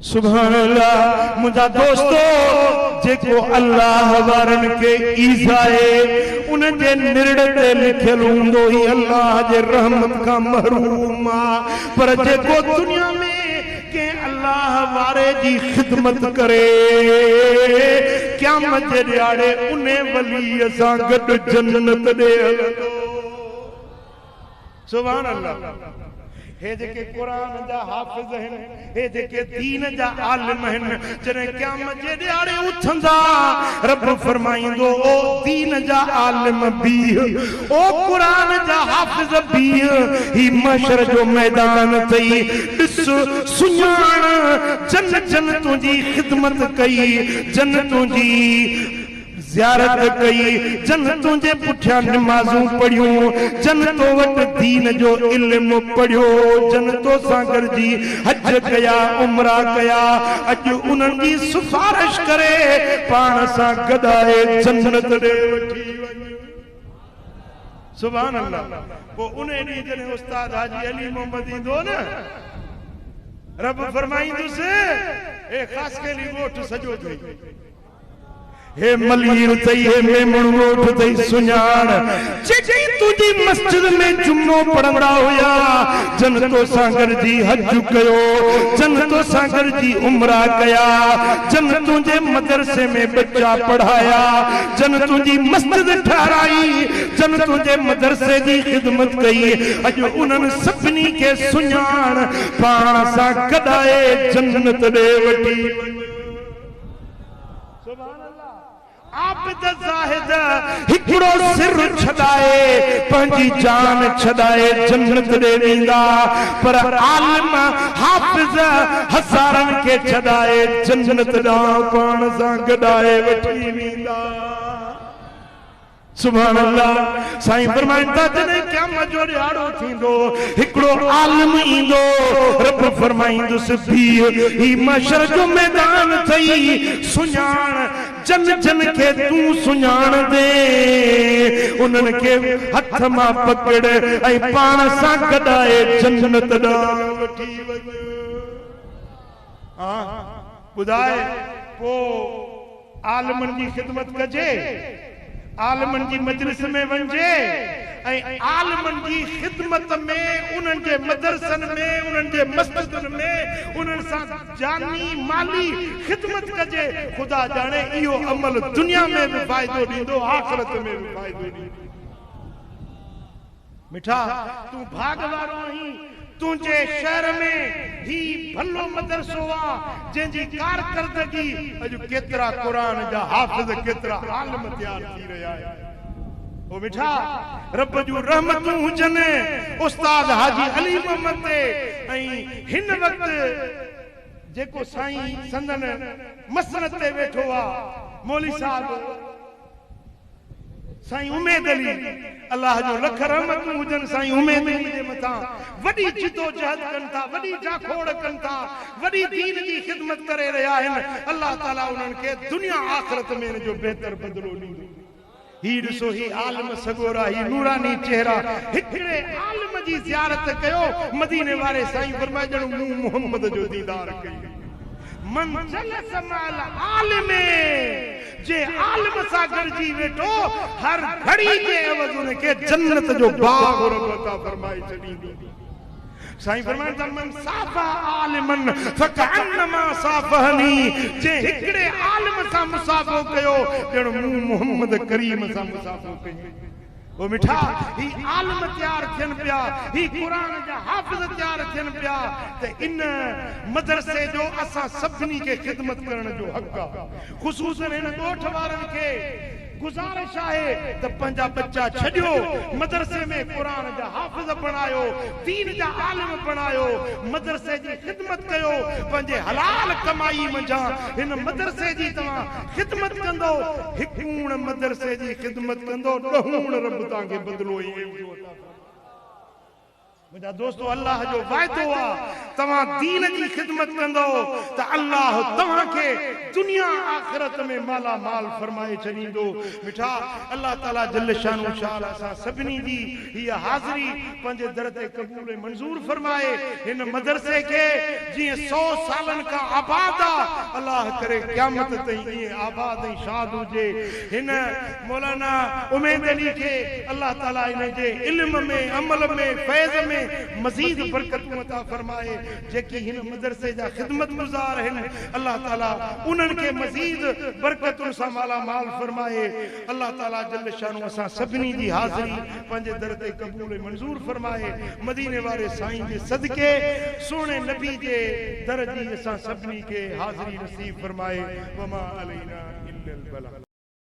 سبحان الله منهنجا دوستو جيڪو الله وارن کي ايذائي ان جي نرڙ تي لکيل هوندو هي الله جي رحمت کان محروم آ پر جيڪو دنيا ۾ ڪنهن الله واري جي خدمت ڪري قيامت جي ڏهاڙي انهي ولي سان گڏ جنت ڏي هلندو. سبحان الله هي جيڪي قرآن جا حافظ هن هي جيڪي دين جا عالم هن جڏهن قيامت جي ڏهاڙي اٿندا رب فرمائيندو او دين جا عالم بيهه او قرآن جا حافظ بيهه هي محشر جو ميدان اٿئي ڏس سڃاڻ جن جن تنهنجي خدمت ڪئي جن تنهنجي زيارت ڪئي، جن تنهنجي پٺيان نمازون پڙهيون، جن تو وٽ دين جو علم پڙهيو، جن توسان گڏجي حج ڪيا، عمرا ڪيا، اڄ انهن جي سفارش ڪري پاڻ سان گڏائي جنت ڏي وٺي وڃ. سبحان الله پوء انهي ڏينهن جڏهن استاد حاجي علي محمد ايندو نه رب فرمائيندس اي خاصخيلي ڳوٺ سڄو ٿئي. هي ملير اٿئي، هي ميمڻ ڳوٺ اٿئي، سڃاڻ جيڪي تنهنجي مسجد ۾ جمعو پڙهندا هيا، جن توسان گڏجي حج ڪيو، جن توسان گڏجي عمرا ڪيا، جن تنهنجي مدرسي ۾ ٻچا پڙهايا، جن تنهنجي مسجد ٺهرائي، جن تنهنجي مدرسي جي خدمت ڪئي، اڄ انهن سڀني کي سڃاڻ، پاڻ سان گڏائي جنت ڏي وٺي وڃ. سبحان الله عابد زاهد هڪڙو سر ڇڏائي پنهنجي جان ڇڏائي جنت ڏي ويندا پر عالم حافظ هزارن کي ڇڏائي جنت ڏانهن پاڻ سان گڏائي وٺي ويندا. سبحان الله سائين فرمائن ٿا جڏهن قيامت جو ڏهاڙو ٿيندو هڪڙو عالم ايندو رب فرمائيندس بيهه هي محشر جو ميدان اٿئي سڃاڻ جن جن کي تون سڃاڻندين انهن کي هٿ مان پڪڙ ۽ پاڻ سان گڏائي جنت ڏانهن وٺي وڃ. ها ٻڌاء پوء عالمن جي خدمت ڪجي، عالمن جي مجلس ۾ وڃجي ۽ عالمن جي خدمت ۾ انهن جي مدرسن ۾ انهن جي مسجدن ۾ انهن سان جاني مالي خدمت ڪجي، خدا ڄاڻي اهو عمل دنيا ۾ به فائدو ڏيندو آخرت ۾ به فائدو ڏيندو. مٺا، تون ڀاڳ وارو آهين، تنهنجي شهر ۾ هي ڀلو مدرسو آ، جنهن جي ڪارڪردگي اڄ ڪيترا قرآن جا حافظ، ڪيترا عالم تيار ٿي رهيا آهن. او مٺا، رب جون رحمتون هجن استاد حاجي علي محمد تي ۽ هن وقت جيڪو سائين سندن مسند تي ويٺو آ، مولوي صاحب، سائين اميد علي الله جو لک رحمتون هجن سائين اميد علي جي مٿان وڏي جدوجهد ڪن ٿا وڏي جاکوڙ ڪن ٿا وڏي دين جي خدمت ڪري رهيا آهن الله تعالي انهن کي دنيا آخرت ۾ ان جو بهتر بدلو ڏيندو هي ڏسو هي عالم سڳورا هي نوراني چهرا هڪڙي عالم جي زيارت ڪيو مديني واري سائين فرمايو ڄڻ مون محمد جو ديدار ڪيو. من جلس مع العالم، جنهن عالم سان گڏجي ويٺو، هر گهڙي جي عيوض ان کي جنت جو باغ رب عطا فرمائي ڇڏيندو. سائين فرمائن ٿا، من صافح عالما فڪانما صافحني، جنهن هڪڙي عالم سان مصافحو ڪيو، ڄڻ مون محمد ڪريم سان مصافحو ڪيو. او مٺا! هي عالم تيار ٿين پيا، هي قرآن جا حافظ تيار ٿين پيا ته ان مدرسي جو اسان سڀني کي خدمت ڪرڻ جو حق آ. خصوصاً هن ڳوٺ وارن کي گذارش آهي ته پنهنجا ٻچا ڇڏيو، مدرسي ۾ قرآن جا حافظ بڻايو، دين جا عالم بڻايو، مدرسي جي خدمت ڪيو، پنهنجي حلال ڪمائي منجهان هن مدرسي جي توهان خدمت ڪندؤ، هڪوڻ مدرسي جي خدمت ڪندؤ، ڏهوڻ رب توهان کي بدلو ۽ عيوضو عطا فرمائيندو. منهنجا دوستو الله جو واعدو آ توهان دين جي خدمت ڪندؤ ته الله توهان کي دنيا آخرت ۾ مالا مال فرمائي ڇڏيندو. مٺا الله تعالي جل شانه شال اسان سڀني جي هيء حاضري پنهنجي در تي قبول ۽ منظور فرمائي. هن مدرسي کي جيئن سو سالن کان آباد آ الله ڪري قيامت تائين ائين آباد ۽ شاد هجي. هن مولانا اميد علي کي الله تعالي ان جي علم ۾ عمل ۾ فيض ۾ مزيد برڪتون عطا فرمائي. جيڪي هن مدرسي جا خدمت گذار آهن الله تعالي انهن کي مزيد برڪتن سان مالا مال فرمائي. الله تعالي جل شانه اسان سڀني جي حاضري پنهنجي در تي قبول ۽ منظور فرمائي. مديني واري سائين جي صدقي سهڻي نبي جي در جي اسان سڀني کي حاضري نصيب فرمائي. وما علينا الا البلاغ.